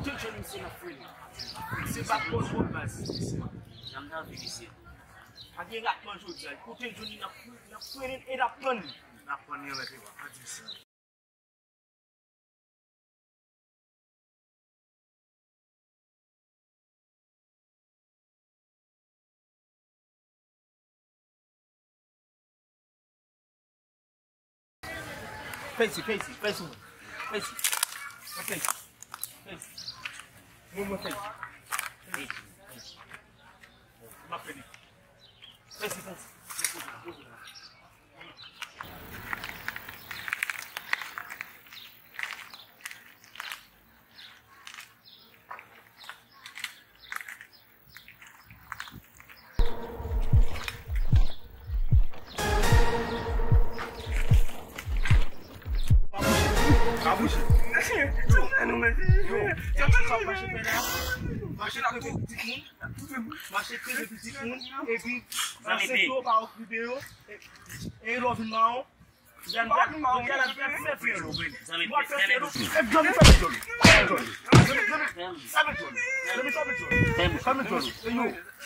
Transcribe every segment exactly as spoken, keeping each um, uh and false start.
Tout jwenn misye n ap frennen. Se bat bòs bòs baz. Janm nan vin isit. Pa gen ratman jodi a. Kote l jwenn li n ap, n ap frennen e n ap prann li. N ap prann li anlè tèt ou. Pa di sa. Fè isi, fè isi, fè isi, fè isi. Fè isi. Fè isi. Mwen, mwen fè isi. Fè isi. Fè isi. M ap fè li. Fè isi, fè isi. Pa bouche. Yo. Yo. Mache kreve pitit moun. Mache kreve pitit moun. Epi, ansent yo, pa okipe yo. E, e lè w vin mawon, Jan, jan, jan, jan, fè fè yo. Zanmi, fèmen bouch ou. Zanmi, fèmen djòl. Fèmen djòl. Zanmi, fèmen djòl. Fèmen bouch ou. Fèmen djòl. Zanmi, fèmen bouch ou. Fèmen bouch ou.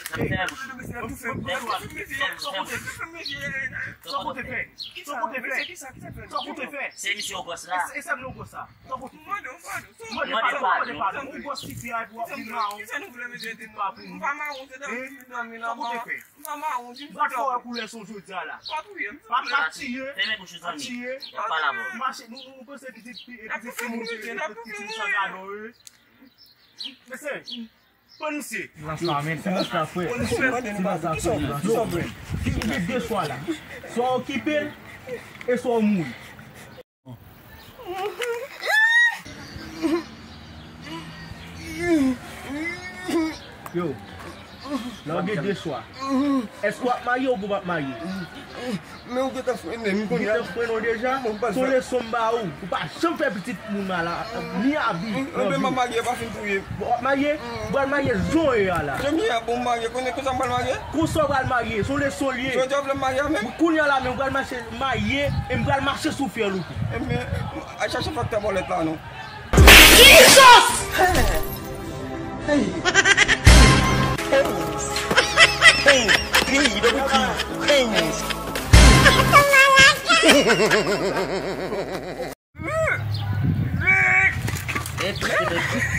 Zanmi, fèmen bouch ou. Zanmi, fèmen bouch ou. Fèmen bouch ou. Sa w konte fè? Sa w konte fè? Sa w konte fè? Se misye yo gòs la. E, e sa m nan gòs la. Sa w konte fè? Mande padon. Mande padon. Mande padon. Ou gòs ki fè a pou w ap vin mawon. Ou pa mawon, se dòmi, dòmi la. Sa w konte fè? Gad fò wè koulè son jodi a la. Pa touye m. Pa, pa tiye. Fèmen bouch ou, zanmi. Pa tiye. Y ap pale avè w. Mache, nou, nou, nou panse pitit, pitit timoun, pitit timoun san gadon, wi. Mesye, pran misye. Silans la, men. Silans la, frè. Silans la, frè. Yo, ou gen de chwa la. Swa w okipe l, e swa w mouri. Yo, la w gen de chwa. Èske w ap marye oubyen w p ap marye? Men ou gentan frennen m kounye a. Ou gentan frennen w deja? Se yon leson m ba ou. Ou pa janm fè pitit moun mala, ni abi. Anben m ap marye, pa fin touye m. Bon, w ap marye? Ou pral marye jan w ye a la. Jan m ye a, bon, m marye. Konnen konsa m pral marye? Konsa w pral marye, se yon leson l ye. Jodi a w vle m marye a menm? Kounye a la menm, ou pral mache marye, e m pral mache sou fyèl ou tou. Enben, al chache faktè bòlèt la non. Jesus! Hey! Hey! Hey! Hey! Hey!